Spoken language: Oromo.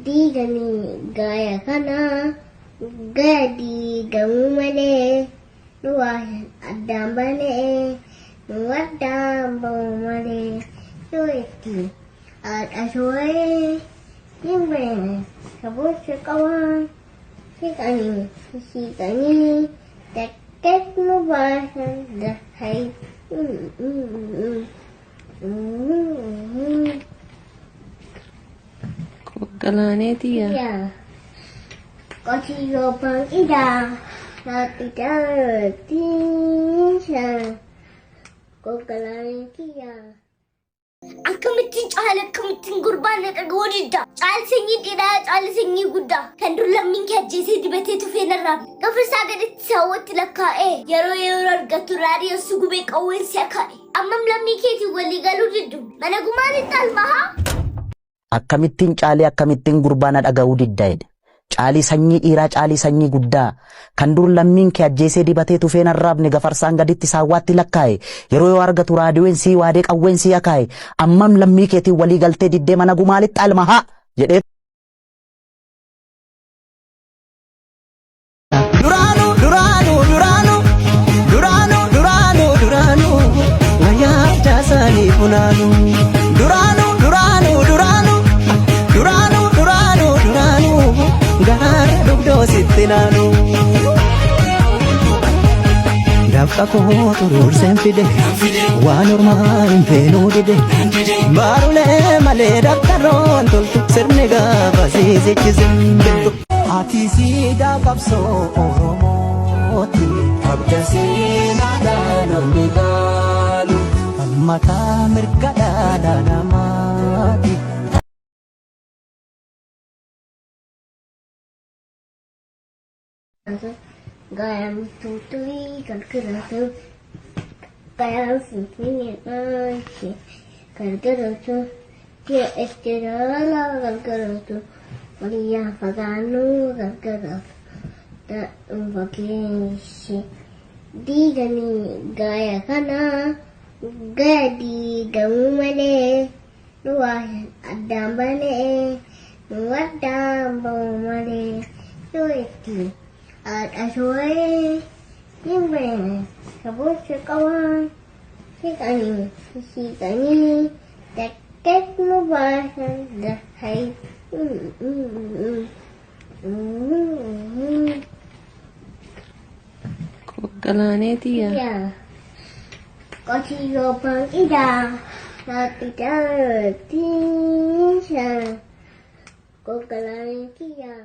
Diiganii gaaya kana gaya diigamuu malee nu waa addaan baanee nu addaan ba'u malee yoo itti haadha shoo'ee dhimma saboota qabaan siqanii siqanii takkas nu baasan dahay. Galaaneeti yaa. Yaa. Qotiyyoo banqidaa haadhidaa tiisa konkolaataa. Akkamittiin caala akkamittiin gurbaan na dhaga'uu didda. Caala sanyii dheeraa caala sanyii guddaa kan dur lammiin kee ajjeesee dibatee tufee narraa. Gafarsaa gaditti saawwatti lakkaa'ee yeroo yeroo argattu raadiyoo si gubee qawween si akaa'e. Ammam lammii keetiin walii galuu diddu mana gumaanitti almahaa. Akkamittiin caalii akkamittiin gurbaa na dhaga'uu didda jedhe. Caalii sanyii dhiiraa caalii sanyii guddaa kan dur lammiin kee ajjeesee dibatee tufeen arraabne gafarsaan gaditti saawwaatti lakkaa'e yeroo yoo argatu raadiyoon sii waadee qawween sii akaa'e ammam lammii keetiin walii galtee diddee mana gumaalitti almahaa jedhee. Duraanuu duraanuu duraanuu duraanuu duraanuu duraanuu wayyaa jaasaanii funaanuu. Duraanuu duraanuu duraanuu duraanuu duraanuu duraanuu garaara dugdoo sitti naanuu. Dafqa koo xuruurseen fide waan ormaa hin feenuu dide baarulee malee daftaroon toltu sirni gaafa siisichise. Ati siidaa qabsoo Oromooti. Abda seenaadhaan namni laalu. Mataa mirga dhala namaati. Diiganii gaaya kana gaya diigamuu malee nu waa addaan baanee nu addaan ba'u malee yoo itti haadha shoo'ee dhimma saboota qabaan siqanii siqanii takkas nu baasan dahay. Galaaneeti yaa. Yaa. Qotiyyoo banqidaa haadhidaa tiisa konkolaataa.